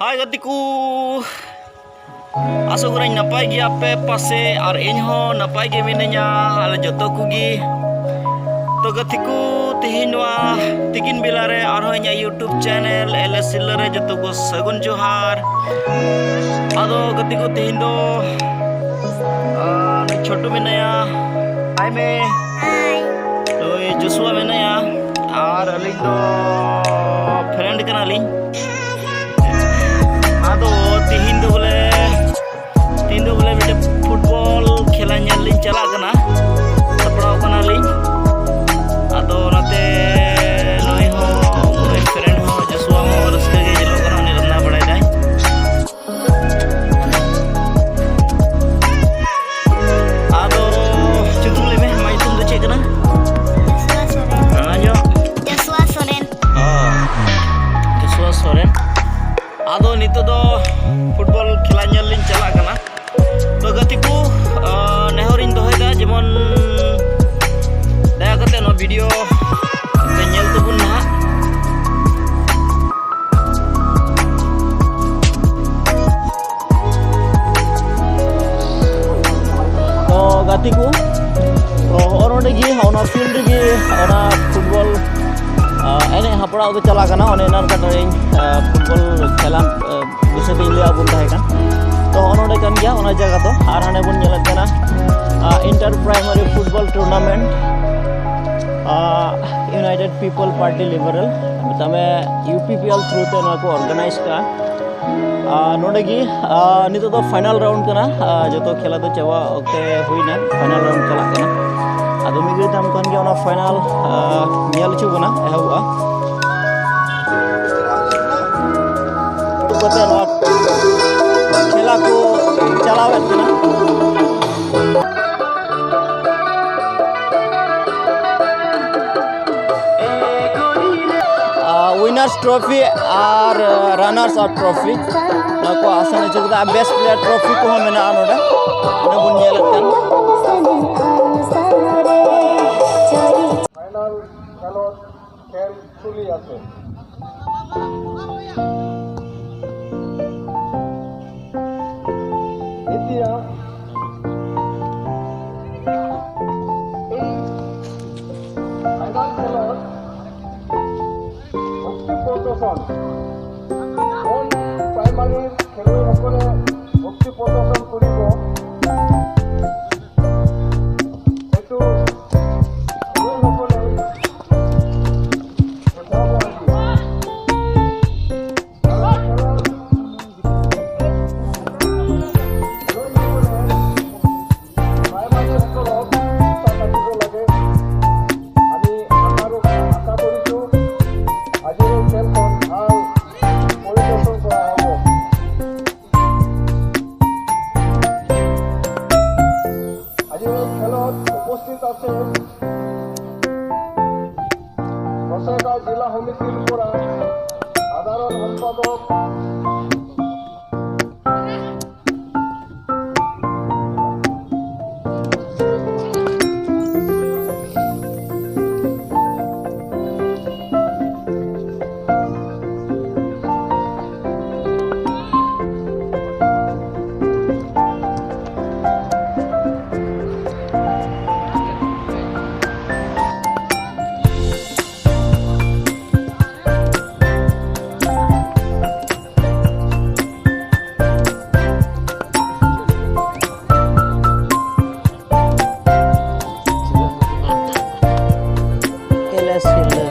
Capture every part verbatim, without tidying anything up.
ᱦᱟᱭ ᱜᱟᱛᱮ ᱠᱚ, ᱟᱥᱚᱜ ᱠᱟᱹᱱᱟᱹᱧ ᱱᱟᱯᱟᱭ ᱜᱮᱭᱟ ᱯᱮ ᱯᱟᱥᱮ, ᱟᱨ ᱤᱧ ᱦᱚᱸ ᱱᱟᱯᱟᱭ ᱜᱮ ᱢᱤᱱᱟᱹᱧᱟ, ᱟᱞᱮ ᱡᱚᱛᱚ ᱠᱚᱜᱮ᱾ ᱛᱚ ᱜᱟᱛᱮ ᱠᱚ, ᱛᱮᱦᱮᱧ ᱱᱚᱣᱟ ᱛᱤᱠᱤᱱ ᱵᱮᱞᱟ ᱨᱮ ᱟᱨᱦᱚᱸ ᱤᱧᱟᱹᱜ YouTube channel ᱮᱞ ᱮᱥ ᱥᱤᱞᱟᱹ ᱨᱮ ᱡᱚᱛᱚ ᱠᱚ ᱥᱟᱹᱜᱩᱱ ᱡᱚᱦᱟᱨ᱾ ᱟᱫᱚ ᱜᱟᱛᱮ ᱠᱚ, ᱛᱮᱦᱮᱧ ᱫᱚ, ᱟᱸ, ᱱᱩᱭ ᱪᱷᱳᱴᱩ ᱢᱮᱱᱟᱭᱟ, ᱦᱟᱭ ᱢᱮ᱾ ᱦᱟᱭ᱾ ᱱᱩᱭ ᱡᱳᱥᱩᱣᱟ ᱢᱮᱱᱟᱭᱟ, ᱟᱨ ᱟᱹᱞᱤᱧ ᱫᱚ friend ᱠᱟᱱᱟᱞᱤᱧ᱾ ᱟᱫᱚ ᱛᱤᱦᱤᱧ ᱫᱚ ᱵᱚᱞᱮ, ᱛᱤᱦᱤᱧ ᱫᱚ ᱵᱚᱞᱮ ᱢᱤᱫᱴᱮᱱ football ᱠᱷᱮᱞᱟ ᱧᱮᱞ ᱞᱤᱧ ᱪᱟᱞᱟᱜ ᱠᱟᱱᱟ, ᱥᱟᱯᱲᱟᱣ ᱠᱟᱱᱟᱞᱤᱧ᱾ ᱟᱫᱚ ᱚᱱᱟᱛᱮ ᱱᱩᱭ ᱦᱚᱸ, ᱱᱩᱭ friend ᱦᱚᱸ, ᱡᱳᱥᱩᱣᱟ ᱦᱚᱸ ᱨᱟᱹᱥᱠᱟᱹ ᱜᱮ ᱧᱮᱞᱚᱜ ᱠᱟᱱᱟ, ᱩᱱᱤ ᱨᱟᱱᱱᱟ ᱵᱟᱲᱟᱭᱮᱫᱟᱭ᱾ ᱟᱫᱚ ᱧᱩᱛᱩᱢ ᱞᱟᱹᱭ ᱢᱮ, ᱟᱢᱟᱜ ᱧᱩᱛᱩᱢ ᱫᱚ ᱪᱮᱫ ᱠᱟᱱᱟ? ᱡᱚᱥᱩᱣᱟ ᱥᱚᱨᱮᱱ᱾ ᱟᱸᱡᱚᱢ? ᱡᱚᱥᱩᱣᱟ ᱥᱚᱨᱮᱱ᱾ ᱚ, ᱡᱚᱥᱩᱣᱟ ᱥᱚᱨᱮᱱ᱾ ᱟᱫᱚ ᱱᱤᱛᱚᱜ ᱫᱚ football ᱠᱷᱮᱞᱟ ᱧᱮᱞ ᱞᱤᱧ ᱪᱟᱞᱟᱜ ᱠᱟᱱᱟ᱾ ᱛᱚ ᱜᱟᱛᱮ ᱠᱚ, ᱟᱸ, ᱱᱮᱦᱚᱨᱤᱧ ᱫᱚᱦᱚᱭᱮᱫᱟ, ᱡᱮᱢᱚᱱ ᱫᱟᱭᱟ ᱠᱟᱛᱮ ᱱᱚᱣᱟ video ᱯᱮ ᱧᱮᱞ ᱛᱟᱵᱚᱱ ᱱᱟᱦᱟᱜ᱾ ᱛᱚ ᱜᱟᱛᱮ ᱠᱚ, ᱛᱚ ᱦᱚᱸᱜᱼᱚ ᱱᱚᱰᱮ ᱜᱮ, ᱚᱱᱟ field ᱨᱮᱜᱮ ᱚᱱᱟ football, ᱟᱸ, ᱮᱱᱮᱡ ᱦᱟᱯᱲᱟᱣ ᱫᱚ ᱪᱟᱞᱟᱜ ᱠᱟᱱᱟ᱾ ᱚᱱᱮ ᱮᱱᱟᱱ ᱠᱟᱛᱷᱟ ᱨᱮᱧ, ᱟᱸ, football ᱠᱷᱮᱞᱟᱱ, ᱟᱸ, ᱵᱤᱥᱚᱭ ᱛᱮᱧ ᱞᱟᱹᱭ ᱟᱵᱚᱱ ᱛᱟᱦᱮᱸ ᱠᱟᱱ᱾ ᱛᱚ ᱦᱚᱸᱜᱼᱚ ᱱᱚᱰᱮ ᱠᱟᱱ ᱜᱮᱭᱟ ᱚᱱᱟ ᱡᱟᱭᱜᱟ ᱫᱚ᱾ ᱟᱨ ᱦᱟᱸᱰᱮ ᱵᱚᱱ ᱧᱮᱞᱮᱫ ᱠᱟᱱᱟ, ᱟᱸ, inter primary football tournament, ᱟᱸ, United People Party Liberal, ᱢᱮᱛᱟᱜ ᱢᱮ, U P P L through ᱛᱮ ᱱᱚᱣᱟ ᱠᱚ organize ᱠᱟᱜᱼᱟ᱾ ᱟᱨ ᱱᱚᱰᱮ ᱜᱮ, ᱟᱨ ᱱᱤᱛᱚᱜ ᱫᱚ final round ᱠᱟᱱᱟ᱾ ᱟᱨ ᱡᱚᱛᱚ ᱠᱷᱮᱞᱟ ᱫᱚ ᱪᱟᱵᱟ ᱚᱠᱛᱮ ᱦᱩᱭᱱᱟ, final round ᱪᱟᱞᱟᱜ ᱠᱟᱱᱟ᱾ ᱟᱫᱚ ᱢᱤᱫ ᱜᱷᱟᱹᱲᱤᱡ ᱛᱟᱭᱚᱢ ᱠᱷᱟᱱ ᱜᱮ ᱚᱱᱟ final, ᱟᱨ, ᱧᱮᱞ ᱦᱚᱪᱚ ᱵᱚᱱᱟ, ᱮᱦᱚᱵᱚᱜᱼᱟ᱾ ᱠᱟᱛᱮ ᱱᱚᱣᱟ ᱠᱷᱮᱞᱟ ᱠᱚ ᱪᱟᱞᱟᱣᱮᱫ ᱠᱟᱱᱟ᱾ ᱟᱨ winners trophy ᱟᱨ runners up trophy, ᱱᱚᱣᱟ ᱠᱚ ᱟᱥᱟᱱ ᱦᱚᱪᱚ ᱠᱮᱫᱟ᱾ Best player trophy ᱠᱚᱦᱚᱸ ᱢᱮᱱᱟᱜᱼᱟ ᱱᱚᱰᱮ, ᱚᱸᱰᱮ ᱵᱚᱱ ᱧᱮᱞᱮᱫ ᱠᱟᱱ᱾ Final ᱠᱷᱮᱞᱳᱰ ᱠᱷᱮᱞ ᱪᱚᱞᱤ ᱟᱪᱷᱮ। ᱠᱷᱚᱱ ᱯᱨᱟᱭᱢᱟᱨᱤ ᱠᱷᱮᱞᱳᱰ ᱦᱚᱸᱠᱚ ᱞᱮ ᱵᱷᱚᱠᱛᱤ ᱯᱨᱚᱫᱚᱨᱥᱚᱱ ᱠᱩᱲᱤ ᱠᱚ᱾ ᱮᱠᱴᱩ ᱠᱷᱮᱞᱳᱰ ᱦᱚᱸᱠᱚ ᱞᱮ ᱡᱚᱛᱚ ᱠᱚ ᱟᱨᱠᱤ᱾ ᱠᱷᱮᱞᱳᱰ ᱦᱚᱸᱠᱚ ᱞᱮ ᱯᱨᱟᱭᱢᱟᱨᱤ ᱦᱚᱸᱠᱚ ᱞᱮ ᱥᱟᱯᱟᱴᱤ ᱠᱚ ᱞᱟᱹᱜᱤᱫ ᱟᱹᱰᱤ ᱟᱥᱟ ᱨᱮ, ᱟᱥᱟ ᱠᱚᱨᱤ ᱠᱚ ᱟᱡᱚ ᱠᱷᱮᱞ ᱠᱷᱚᱱ ᱟᱨ ᱯᱚᱨᱤᱫᱚᱨᱥᱚᱱ ᱠᱚᱨᱟᱣ ᱟᱵᱚ᱾ ᱟᱡᱚ ᱠᱷᱮᱞᱳᱰ ᱩᱯᱚᱥᱛᱷᱤᱛ ᱟᱪᱷᱮ ᱜᱚᱥᱟᱭᱜᱟᱸᱣ ᱡᱮᱞᱟ ᱦᱚᱢᱤ ᱛᱨᱤᱯᱩᱨᱟ ᱥᱟᱫᱷᱟᱨᱚᱱ ᱥᱚᱢᱯᱟᱫᱚᱠ ᱮᱞ ᱮᱥ ᱦᱤᱨᱞᱟᱹ᱾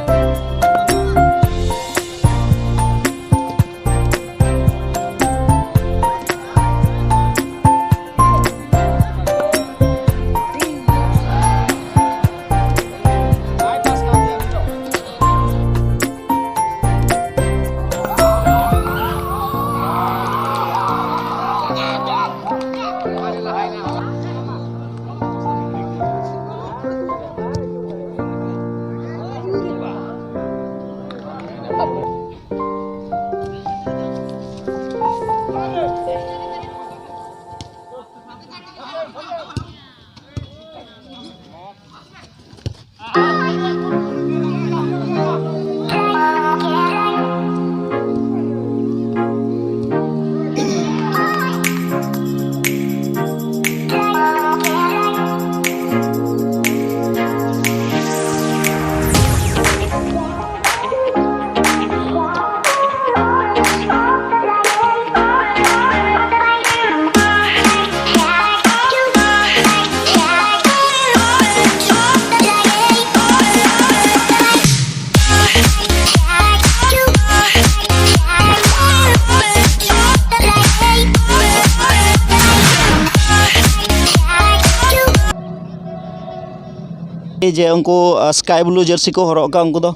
ᱡᱮ ᱩᱱᱠᱩ, ᱟ, sky blue jersey ᱠᱚ ᱦᱚᱨᱚᱜ ᱟᱠᱟᱫ, ᱩᱱᱠᱩ ᱫᱚ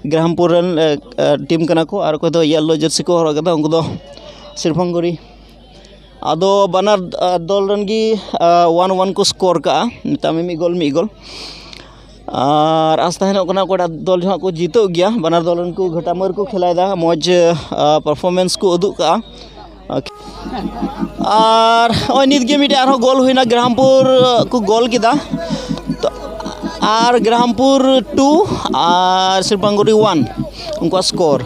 ᱜᱨᱟᱢᱯᱩᱨ ᱨᱮᱱ, ᱮ, ᱮ, team ᱠᱟᱱᱟ ᱠᱚ, ᱟᱨ ᱚᱠᱚᱭ ᱫᱚ yellow jersey ᱠᱚ ᱦᱚᱨᱚᱜ ᱟᱠᱟᱫᱟ, ᱩᱱᱠᱩ ᱫᱚ ᱥᱤᱨᱯᱷᱟᱝᱜᱚᱲᱤ᱾ ᱟᱫᱚ ᱵᱟᱱᱟᱨ, ᱟ, ᱫᱚᱞ ᱨᱮᱱ ᱜᱮ, ᱟ, one one ᱠᱚ score ᱠᱟᱜᱼᱟ, ᱢᱮᱛᱟᱜ ᱢᱮ ᱢᱤᱫ ᱜᱳᱞ ᱢᱤᱫ ᱜᱳᱞ᱾ ᱟᱨ ᱟᱥ ᱛᱟᱦᱮᱱᱚᱜ ᱠᱟᱱᱟ ᱚᱠᱚᱭᱴᱟᱜ ᱫᱚᱞ ᱦᱟᱸᱜ ᱠᱚ ᱡᱤᱛᱟᱹᱜ ᱜᱮᱭᱟ᱾ ᱵᱟᱱᱟᱨ ᱫᱚᱞ ᱨᱮᱱ ᱠᱚ ᱜᱷᱟᱴᱟᱢᱟᱹᱨ ᱠᱚ ᱠᱷᱮᱞᱟᱭᱮᱫᱟ, ᱢᱚᱡᱽ, ᱟ, performance ᱠᱚ ᱩᱫᱩᱜ ᱠᱟᱜᱼᱟ᱾ ᱟᱨ ᱱᱚᱜᱼᱚᱭ ᱱᱤᱛ ᱜᱮ ᱢᱤᱫᱴᱮᱡ ᱟᱨᱦᱚᱸ ᱜᱳᱞ ᱦᱩᱭᱱᱟ, ᱜᱨᱟᱢᱯᱩᱨ ᱠᱚ ᱜᱳᱞ ᱠᱮᱫᱟ᱾ ᱛᱚ, ᱟᱨ ᱜᱨᱟᱢᱯᱩᱨ two ᱟᱨ ᱥᱤᱨᱯᱟᱝᱜᱩᱲᱤ one, ᱩᱱᱠᱩᱣᱟᱜ score᱾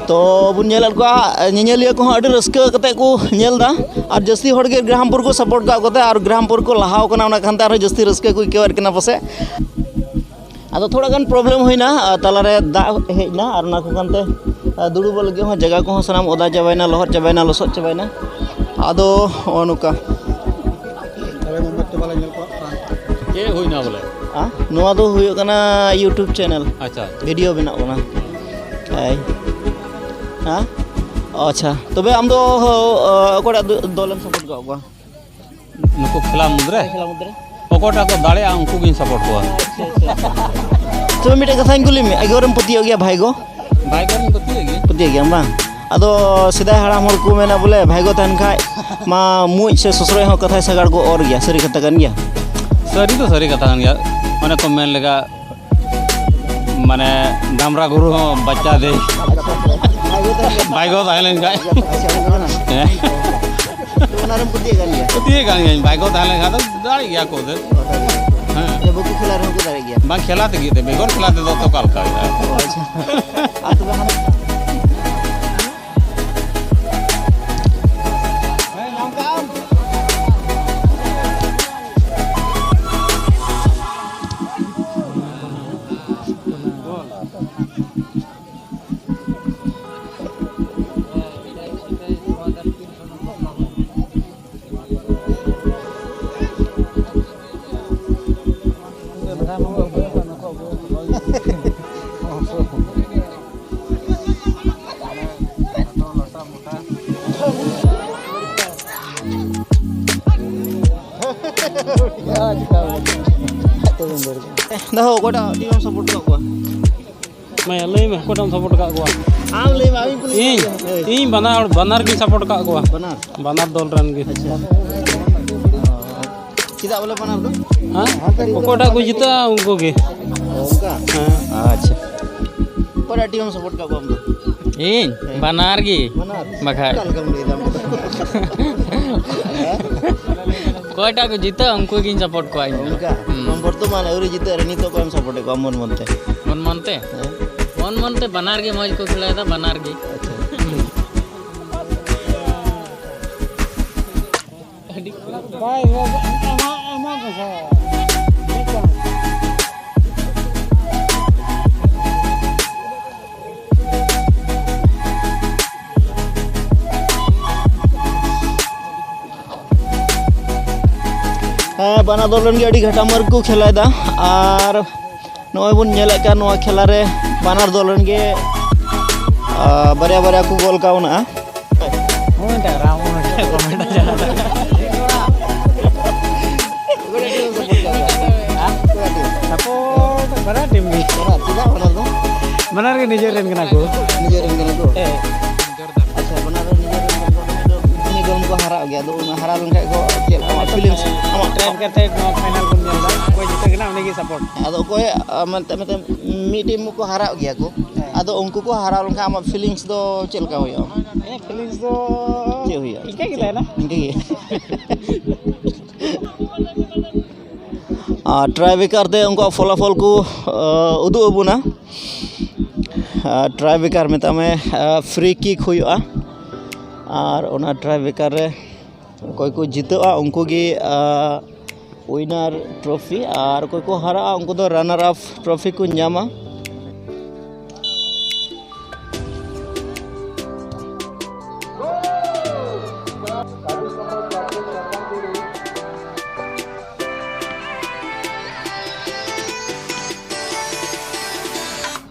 ᱛᱚ ᱵᱚᱱ ᱧᱮᱞᱮᱫ ᱠᱚᱣᱟ, ᱧᱮᱧᱮᱞᱤᱭᱟᱹ ᱠᱚᱦᱚᱸ ᱟᱹᱰᱤ ᱨᱟᱹᱥᱠᱟᱹ ᱠᱟᱛᱮ ᱠᱚ ᱧᱮᱞ ᱮᱫᱟ᱾ ᱟᱨ ᱡᱟᱹᱥᱛᱤ ᱦᱚᱲ ᱜᱮ ᱜᱨᱟᱢᱯᱩᱨ ᱠᱚ support ᱠᱟᱜ ᱠᱚᱛᱮ, ᱟᱨ ᱜᱨᱟᱢᱯᱩᱨ ᱠᱚ ᱞᱟᱦᱟᱣ ᱠᱟᱱᱟ, ᱚᱱᱟ ᱠᱷᱟᱱᱛᱮ ᱟᱨᱦᱚᱸ ᱡᱟᱹᱥᱛᱤ ᱨᱟᱹᱥᱠᱟᱹ ᱠᱚ ᱟᱹᱭᱠᱟᱹᱣᱮᱫ ᱠᱟᱱᱟ ᱯᱟᱥᱮᱡ᱾ ᱟᱫᱚ ᱛᱷᱚᱲᱟ ᱜᱟᱱ problem ᱦᱩᱭᱱᱟ, ᱟᱨ ᱛᱟᱞᱟᱨᱮ ᱫᱟᱜ ᱦᱮᱡ ᱮᱱᱟ, ᱟᱨ ᱚᱱᱟ ᱠᱚ ᱠᱟᱱᱛᱮ, ᱟᱨ ᱫᱩᱲᱩᱵᱚᱜ ᱞᱟᱹᱜᱤᱫ ᱦᱚᱸ ᱡᱟᱭᱜᱟ ᱠᱚᱦᱚᱸ ᱥᱟᱱᱟᱢ ᱚᱫᱟ ᱪᱟᱵᱟᱭᱮᱱᱟ, ᱞᱚᱦᱚᱫ ᱪᱟᱵᱟᱭᱮᱱᱟ, ᱞᱚᱥᱚᱫ ᱪᱟᱵᱟᱭᱮᱱᱟ᱾ ᱟᱫᱚ ᱱᱚᱜᱼᱚ ᱱᱚᱝᱠᱟ᱾ ᱛᱟᱦᱞᱮ ᱢᱳᱢᱵᱟᱛᱤ ᱵᱟᱞᱟ ᱧᱮᱞ ᱠᱚᱣᱟ᱾ ᱪᱮᱫ ᱦᱩᱭᱱᱟ ᱵᱚᱞᱮ? ᱟ? ᱱᱚᱣᱟ ᱫᱚ ᱦᱩᱭᱩᱜ ᱠᱟᱱᱟ YouTube channel᱾ ᱟᱪᱪᱷᱟ᱾ Video ᱵᱮᱱᱟᱜ ᱠᱟᱱᱟ᱾ ᱦᱳᱭ᱾ ᱦᱮᱸ? ᱟᱪᱪᱷᱟ, ᱛᱚᱵᱮ ᱟᱢ ᱫᱚ, ᱚ, ᱚᱠᱚᱭᱴᱟᱜ ᱫᱚ-, ᱫᱚᱞᱮᱢ support ᱠᱟᱜ ᱠᱚᱣᱟ? ᱱᱩᱠᱩ ᱠᱷᱮᱞᱟ ᱢᱩᱫᱽᱨᱮ ᱠᱷᱮᱞᱟ ᱢᱩᱫᱽᱨᱮ? ᱚᱠᱚᱭᱴᱟᱜ ᱠᱚ ᱫᱟᱲᱮᱭᱟᱜᱼᱟ, ᱩᱱᱠᱩ ᱜᱤᱧ support ᱠᱚᱣᱟ᱾ ᱛᱚᱵᱮ ᱢᱤᱫᱴᱮᱡ ᱠᱟᱛᱷᱟᱧ ᱠᱩᱞᱤ ᱢᱮᱭᱟ, ᱮᱜᱳᱨᱮᱢ ᱯᱟᱹᱛᱭᱟᱹᱜ ᱜᱮᱭᱟ ᱵᱷᱟᱭᱜᱳ? ᱵᱷᱟᱭᱜᱳ ᱨᱤᱧ ᱯᱟᱹᱛᱭᱟᱹᱜ ᱜᱮᱭᱟ᱾ ᱯᱟᱹᱛᱭᱟᱹᱜ ᱜᱮᱭᱟᱢ ᱵᱟᱝ? ᱟᱫᱚ ᱥᱮᱫᱟᱭ ᱦᱟᱲᱟᱢ ᱦᱚᱲ ᱠᱚ ᱢᱮᱱᱟ ᱵᱚᱞᱮ ᱵᱷᱟᱭᱜᱳ ᱛᱟᱦᱮᱱ ᱠᱷᱟᱡ ᱢᱟ ᱢᱩᱡ ᱥᱮ ᱥᱚᱥᱨᱚᱡ ᱦᱚᱸ ᱠᱟᱛᱷᱟᱭ ᱥᱟᱜᱟᱲ ᱠᱚ ᱚᱨ ᱜᱮᱭᱟ, ᱥᱟᱹᱨᱤ ᱠᱟᱛᱷᱟ ᱠᱟᱱ ᱜᱮᱭᱟ? ᱥᱟᱹᱨᱤ ᱫᱚ ᱥᱟᱹᱨᱤ ᱠᱟᱛᱷᱟ ᱠᱟᱱ ᱜᱮᱭᱟ᱾ ᱚᱱᱮ ᱠᱚ ᱢᱮᱱ ᱞᱮᱠᱟ, ᱢᱟᱱᱮ ᱰᱟᱢᱨᱟ ᱜᱩᱨᱩ ᱦᱚᱸ ᱵᱟᱪᱪᱟ ᱫᱮ᱾ ᱵᱷᱟᱭᱜᱳ ᱛᱟᱦᱮᱸ ᱞᱮᱱ ᱠᱷᱟᱡ᱾ ᱟᱪᱪᱷᱟ, ᱚᱱᱠᱟ ᱠᱟᱱᱟ? ᱦᱮᱸ᱾ ᱛᱚ ᱚᱱᱟ ᱨᱮᱢ ᱯᱟᱹᱛᱭᱟᱹᱜ ᱠᱟᱱ ᱜᱮᱭᱟ? ᱯᱟᱹᱛᱭᱟᱹᱜ ᱠᱟᱱ ᱜᱤᱭᱟᱹᱧ, ᱵᱷᱟᱭᱜᱳ ᱛᱟᱦᱮᱸ ᱞᱮᱱ ᱠᱷᱟᱡ ᱫᱚ ᱫᱟᱲᱮᱜ ᱜᱮᱭᱟ ᱠᱚ ᱫᱮ᱾ ᱦᱮᱸ᱾ ᱟᱪᱪᱷᱟ, ᱵᱟᱠᱚ ᱠᱷᱮᱞᱟ ᱨᱮᱦᱚᱸ ᱠᱚ ᱫᱟᱲᱮᱜ ᱜᱮᱭᱟ? ᱵᱟᱝ ᱠᱷᱮᱞᱟ ᱛᱮᱜᱮ ᱫᱮ, ᱵᱮᱜᱚᱨ ᱠᱷᱮᱞᱟ ᱛᱮᱫᱚ ᱛᱚ ᱚᱠᱟ ᱞᱮᱠᱟ ᱦᱩᱭᱩᱜᱼᱟ? ᱚ, ᱟᱪᱪᱷᱟ᱾ ᱟᱨ ᱛᱚᱵᱮ ᱦᱟᱱᱮ ᱫᱟ ᱦᱳ, ᱚᱠᱚᱭᱴᱟᱜ ᱴᱤᱢ ᱮᱢ ᱥᱟᱯᱳᱨᱴ ᱠᱟᱜ ᱠᱚᱣᱟ? ᱢᱟ ᱞᱟᱹᱭ ᱢᱮ, ᱚᱠᱚᱭᱴᱟᱜ ᱮᱢ ᱥᱟᱯᱳᱨᱴ ᱠᱟᱜ ᱠᱚᱣᱟ? ᱟᱢ ᱞᱟᱹᱭ ᱢᱮ, ᱟᱢᱤᱧ ᱠᱩᱞᱤ ᱤᱧ, ᱢᱮᱭᱟ᱾ ᱦᱳᱭ᱾ ᱤᱧ ᱵᱟᱱᱟᱨ, ᱵᱟᱱᱟᱨ ᱜᱤᱧ ᱥᱟᱯᱳᱨᱴ ᱠᱟᱜ ᱠᱚᱣᱟ᱾ ᱵᱟᱱᱟᱨ? ᱵᱟᱱᱟᱨ ᱫᱚᱞ ᱨᱮᱱ ᱜᱮ᱾ ᱟᱪᱪᱷᱟ᱾ ᱪᱮᱫᱟᱜ ᱵᱚᱞᱮ ᱵᱟᱱᱟᱨ ᱫᱚ? ᱦᱮᱸ? ᱚᱠᱚᱭᱴᱟᱜ ᱠᱚ ᱡᱤᱛᱟᱹᱜᱼᱟ, ᱩᱱᱠᱩ ᱜᱮ᱾ ᱚᱱᱠᱟ? ᱦᱮᱸ᱾ ᱟᱪᱪᱷᱟ᱾ ᱚᱠᱚᱭᱴᱟᱜ ᱴᱤᱢ ᱮᱢ ᱥᱟᱯᱳᱨᱴ ᱠᱟᱜ ᱠᱚᱣᱟ ᱟᱢ ᱫᱚ? ᱤᱧ? ᱦᱮᱸ᱾ ᱵᱟᱱᱟᱨ ᱜᱮ᱾ ᱵᱟᱱᱟᱨ? ᱵᱟᱠᱷᱟᱡ᱾ ᱚᱠᱟ ᱞᱮᱠᱟᱢ ᱞᱟᱹᱭ ᱫᱟ ᱟᱢ ᱫᱚ? ᱦᱮᱸ? ᱚᱠᱚᱭᱴᱟᱜ ᱠᱚ ᱡᱤᱛᱟᱹᱜᱼᱟ, ᱩᱱᱠᱩ ᱜᱤᱧ ᱥᱟᱯᱳᱨᱴ ᱠᱚᱣᱟ ᱤᱧ ᱫᱚ᱾ ᱚᱱᱠᱟ? ᱦᱩᱸ᱾ ᱵᱚᱨᱛᱚᱢᱟᱱ ᱟᱹᱣᱨᱤ ᱡᱤᱛᱟᱹᱜ ᱨᱮ ᱱᱤᱛᱚᱜ ᱚᱠᱚᱭᱮᱢ ᱥᱟᱯᱳᱨᱴ ᱮᱫ ᱠᱚᱣᱟ ᱢᱚᱱ ᱢᱚᱱᱛᱮ? ᱢᱚᱱ ᱢᱚᱱᱛᱮ? ᱦᱮᱸ᱾ ᱢᱚᱱ ᱢᱚᱱᱛᱮ ᱵᱟᱱᱟᱨ ᱜᱮ ᱢᱚᱡᱽ ᱠᱚ ᱠᱷᱮᱞᱟᱭᱮᱫᱟ, ᱵᱟᱱᱟᱨ ᱜᱮ᱾ ᱟᱪᱪᱷᱟ᱾ ᱵᱟᱭ ᱮᱢᱟ, ᱮᱢᱟ ᱠᱚ ᱥᱟᱨ᱾ ᱦᱮᱸ, ᱵᱟᱱᱟᱨ ᱫᱚᱞ ᱨᱮᱱ ᱜᱮ ᱟᱹᱰᱤ ᱜᱷᱟᱴᱟ ᱢᱟᱨ ᱠᱚ ᱠᱷᱮᱞᱟᱭᱮᱫᱟ᱾ ᱟᱨ ᱱᱚᱜᱼᱚᱭ ᱵᱚᱱ ᱧᱮᱞᱮᱫ ᱠᱟᱱ ᱱᱚᱣᱟ ᱠᱷᱮᱞᱟ ᱨᱮ ᱵᱟᱱᱟᱨ ᱫᱚᱞ ᱨᱮᱱ ᱜᱮ, ᱟ, ᱵᱟᱨᱭᱟ ᱵᱟᱨᱭᱟ ᱠᱚ ᱜᱳᱞ ᱠᱟᱣᱱᱟ᱾ ᱦᱳᱭ, ᱚᱱᱟ ᱠᱚᱢᱮᱱᱴ ᱪᱟᱞᱟᱜ ᱠᱟᱱᱟ᱾ ᱥᱟᱯᱳᱨᱴ ᱵᱟᱱᱟᱨ ᱴᱤᱢ ᱜᱮ᱾ ᱪᱮᱫᱟᱜ ᱵᱟᱱᱟᱨ ᱫᱚ? ᱵᱟᱱᱟᱨ ᱜᱮ ᱱᱤᱡᱮᱨ ᱨᱮᱱ ᱠᱟᱱᱟ ᱠᱚ᱾ ᱱᱤᱡᱮᱨ ᱨᱮᱱ ᱠᱟᱱᱟ ᱠᱚ? ᱦᱮᱸ᱾ ᱟᱪᱪᱷᱟ, ᱵᱟᱱᱟᱨ ᱨᱮᱱ ᱱᱤᱡᱮᱨ ᱨᱮᱱ ᱠᱟᱱᱟ ᱠᱚ, ᱢᱤᱫ ᱫᱚᱞ ᱠᱚ ᱦᱟᱨᱟᱜ ᱜᱮᱭᱟ, ᱟᱫᱚ ᱚᱱᱟ ᱦᱟᱨᱟ ᱞᱮᱱᱠᱷᱟᱡ ᱠᱚ ᱪᱮᱫ ᱞᱮᱠᱟ ᱟᱢᱟᱜ ᱯᱷᱤᱞᱤᱝᱥ? ᱟᱢᱟᱜ ᱴᱨᱟᱭ ᱠᱟᱛᱮ ᱱᱚᱣᱟ ᱯᱷᱟᱭᱱᱟᱞ ᱵᱚᱱ ᱧᱮᱞ ᱮᱫᱟ, ᱚᱠᱚᱭ ᱡᱤᱛᱟᱹᱜ ᱠᱟᱱᱟ ᱩᱱᱤ ᱜᱮ ᱥᱟᱯᱳᱨᱴ᱾ ᱟᱫᱚ ᱚᱠᱚᱭ, ᱟ, ᱢᱮᱱᱛᱮ, ᱢᱮᱱᱛᱮ ᱢᱤᱫ ᱴᱤᱢ ᱠᱚ ᱦᱟᱨᱟᱜ ᱜᱮᱭᱟ ᱠᱚ, ᱦᱮᱸ᱾ ᱟᱫᱚ ᱩᱱᱠᱩ ᱠᱚ ᱦᱟᱨᱟᱣ ᱞᱮᱱᱠᱷᱟᱱ ᱟᱢᱟᱜ ᱯᱷᱤᱞᱤᱝᱥ ᱫᱚ ᱪᱮᱫ ᱞᱮᱠᱟ ᱦᱩᱭᱩᱜᱼᱟ? ᱦᱮᱸ, ᱯᱷᱤᱞᱤᱝᱥ ᱫᱚ ᱪᱮᱫ ᱦᱩᱭᱩᱜᱼᱟ? ᱤᱱᱠᱟᱹ ᱜᱮ ᱛᱟᱦᱮᱱᱟ᱾ ᱤᱱᱠᱟᱹ ᱜᱮ᱾ ᱟᱨ ᱴᱨᱟᱭ ᱵᱮᱠᱟᱨ ᱛᱮ ᱩᱱᱠᱩᱣᱟᱜ ᱯᱷᱚᱞᱟᱯᱷᱚᱞ ᱠᱚ, ᱟ, ᱩᱫᱩᱜ ᱟᱵᱚᱱᱟ᱾ ᱟᱨ ᱴᱨᱟᱭ ᱵᱮᱠᱟᱨ ᱢᱮᱛᱟᱜ ᱢᱮ, ᱟ, ᱯᱷᱨᱤ ᱠᱤᱠ ᱦᱩᱭᱩᱜᱼᱟ᱾ ᱟᱨ ᱚᱱᱟ ᱴᱨᱟᱭ ᱵᱮᱠᱟᱨ ᱨᱮ ᱚᱠᱚᱭ ᱠᱚ ᱡᱤᱛᱟᱹᱜᱼᱟ, ᱩᱱᱠᱩ ᱜᱮ, ᱟ, ᱩᱭᱱᱟᱨ ᱴᱨᱚᱯᱷᱤ, ᱟᱨ ᱚᱠᱚᱭ ᱠᱚ ᱦᱟᱨᱟᱜᱼᱟ, ᱩᱱᱠᱩ ᱫᱚ ᱨᱟᱱᱟᱨ ᱟᱯ ᱴᱨᱚᱯᱷᱤ ᱠᱚ ᱧᱟᱢᱟ᱾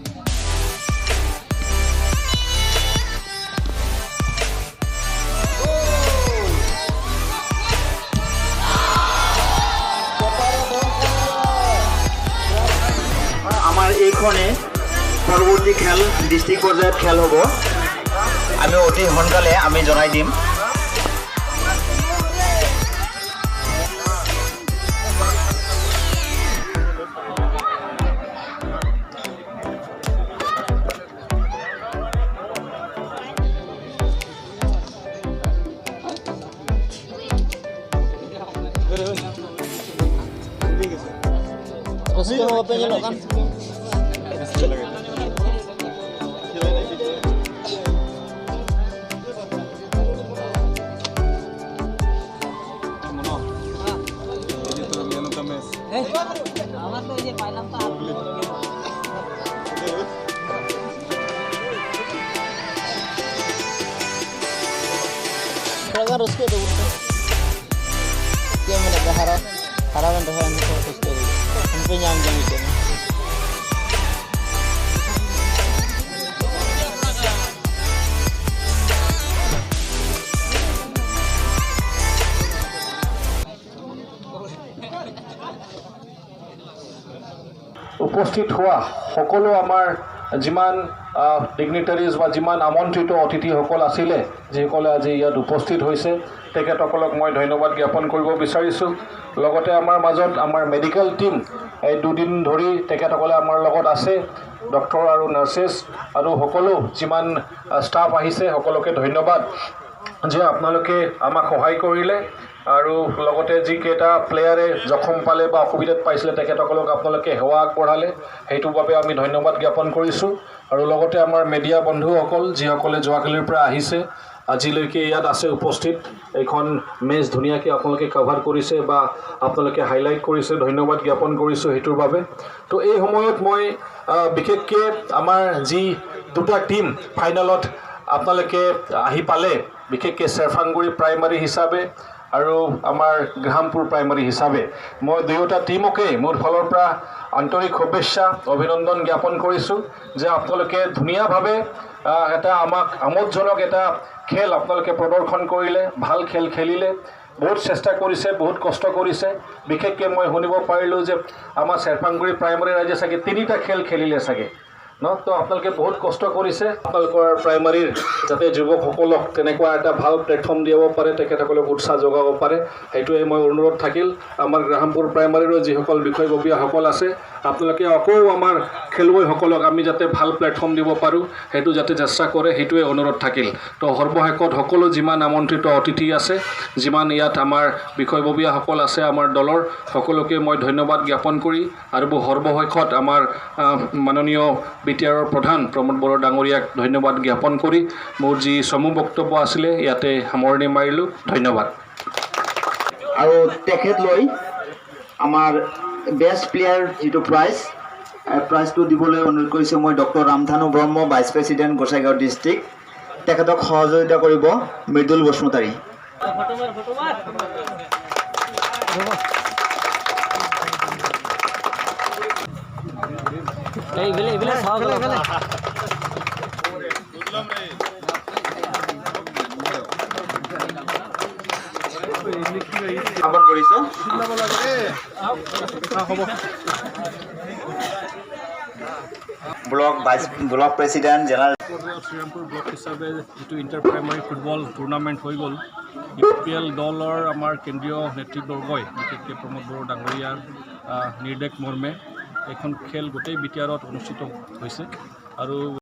খেল ডিষ্ট্ৰিক্ট পৰ্যায়ত খেল হ'ব। আমি অতি সোনকালে আমি জনাই দিম। ᱛᱷᱚᱲᱟ ᱜᱟᱱ ᱨᱟᱹᱥᱠᱟᱹ ᱫᱚ ᱵᱚᱞᱮ᱾ ᱪᱮᱫ ᱮᱢ ᱢᱮᱱᱮᱫ ᱠᱟᱱᱟ? ᱦᱟᱨᱟ, ᱦᱟᱨᱟ ᱵᱮᱱ ᱨᱚᱦᱚᱭ ᱩᱱᱠᱩ ᱨᱟᱹᱥᱠᱟᱹ ᱫᱚ᱾ ᱩᱱᱠᱩ ᱧᱟᱢ ᱜᱮ ᱢᱤᱫᱴᱮᱱ᱾ উপস্থিত হোৱা সকলো আমাৰ যিমান, আহ, ডিগনিটাৰিজ বা যিমান আমন্ত্ৰিত অতিথিসকল আছিলে, যিসকলে আজি ইয়াত উপস্থিত হৈছে, তেখেতসকলক মই ধন্যবাদ জ্ঞাপন কৰিব বিচাৰিছোঁ। লগতে আমাৰ মাজত আমাৰ মেডিকেল টিম, এই দুদিন ধৰি তেখেতসকলে আমাৰ লগত আছে, ডক্টৰ আৰু নাৰ্চেছ আৰু সকলো যিমান, আহ, ষ্টাফ আহিছে, সকলোকে ধন্যবাদ যে আপোনালোকে আমাক সহায় কৰিলে। আৰু লগতে যিকেইটা প্লেয়াৰে জখম পালে বা অসুবিধাত পাইছিলে, তেখেতসকলক আপোনালোকে সেৱা আগবঢ়ালে, সেইটোৰ বাবে আমি ধন্যবাদ জ্ঞাপন কৰিছোঁ। আৰু লগতে আমাৰ মিডিয়া বন্ধুসকল, যিসকলে যোৱাকালিৰ পৰা আহিছে, আজিলৈকে ইয়াত আছে উপস্থিত, এইখন মেচ ধুনীয়াকৈ আপোনালোকে কভাৰ কৰিছে বা আপোনালোকে হাইলাইট কৰিছে, ধন্যবাদ জ্ঞাপন কৰিছোঁ সেইটোৰ বাবে। তো এই সময়ত মই, আহ, বিশেষকৈ আমাৰ যি দুটা টিম ফাইনেলত আপোনালোকে আহি পালে, বিশেষকৈ চেৰফাংগুৰি প্ৰাইমাৰী হিচাপে আৰু আমাৰ গ্ৰাহামপুৰ প্ৰাইমাৰী হিচাপে মই দুয়োটা টিমকে মোৰ ফালৰ পৰা আন্তৰিক শুভেচ্ছা, অভিনন্দন জ্ঞাপন কৰিছোঁ যে আপোনালোকে ধুনীয়াভাৱে, আহ, এটা আমাক আমোদজনক এটা খেল আপোনালোকে প্ৰদৰ্শন কৰিলে, ভাল খেল খেলিলে, বহুত চেষ্টা কৰিছে, বহুত কষ্ট কৰিছে। বিশেষকৈ মই শুনিব পাৰিলোঁ যে আমাৰ চেৰফাংগুৰি প্ৰাইমাৰী ৰাইজে চাগে তিনিটা খেল খেলিলে চাগে। ন, তো আপোনালোকে বহুত কষ্ট কৰিছে। আপোনালোকৰ প্ৰাইমাৰীৰ যাতে যুৱকসকলক তেনেকুৱা এটা ভাল প্লেটফৰ্ম দিব পাৰে, তেখেতসকলক উৎসাহ যোগাব পাৰে, সেইটোৱে মই অনুৰোধ থাকিল। আমাৰ গ্ৰাহামপুৰ প্ৰাইমাৰীৰো যিসকল বিষয়ববীয়াসকল আছে, আপোনালোকে আকৌ আমাৰ খেলুৱৈসকলক আমি যাতে ভাল প্লেটফৰ্ম দিব পাৰোঁ, সেইটো যাতে চেষ্টা কৰে, সেইটোৱে অনুৰোধ থাকিল। তো সৰ্বশেষত সকলো যিমান আমন্ত্ৰিত অতিথি আছে, যিমান ইয়াত আমাৰ বিষয়ববীয়াসকল আছে আমাৰ দলৰ, সকলোকে মই ধন্যবাদ জ্ঞাপন কৰি আৰু সৰ্বশেষত আমাৰ আহ, মাননীয় বি টি আৰৰ প্ৰধান প্ৰমোদ বড়ো ডাঙৰীয়াক ধন্যবাদ জ্ঞাপন কৰি মোৰ যি চমু বক্তব্য আছিলে ইয়াতে সামৰণি মাৰিলোঁ। ধন্যবাদ। আৰু তেখেতলৈ আমাৰ বেষ্ট প্লেয়াৰ যিটো প্ৰাইজ, প্ৰাইজটো দিবলৈ অনুৰোধ কৰিছোঁ মই ডক্টৰ ৰামধানু ব্ৰহ্ম, ভাইচ প্ৰেচিডেণ্ট গোসাইগাঁও ডিষ্ট্ৰিক্ট। তেখেতক সহযোগিতা কৰিব মৃদুল বসুমতাৰী। এইফালে এইফালে চাওক অলপ। স্থাপন কৰিছোঁ। Block vice block president general Srirampur block হিচাপে যিটো ইণ্টাৰ প্ৰাইমাৰী ফুটবল টুৰ্ণামেণ্ট হৈ গ'ল, ইউ পি এল দলৰ আমাৰ কেন্দ্ৰীয় নেতৃবৰ্গই বিশেষকৈ প্ৰমোদ বড়ো ডাঙৰীয়াৰ আহ, নিৰ্দেশ মৰ্মে এইখন খেল গোটেই বি টি আৰত অনুষ্ঠিত হৈছে আৰু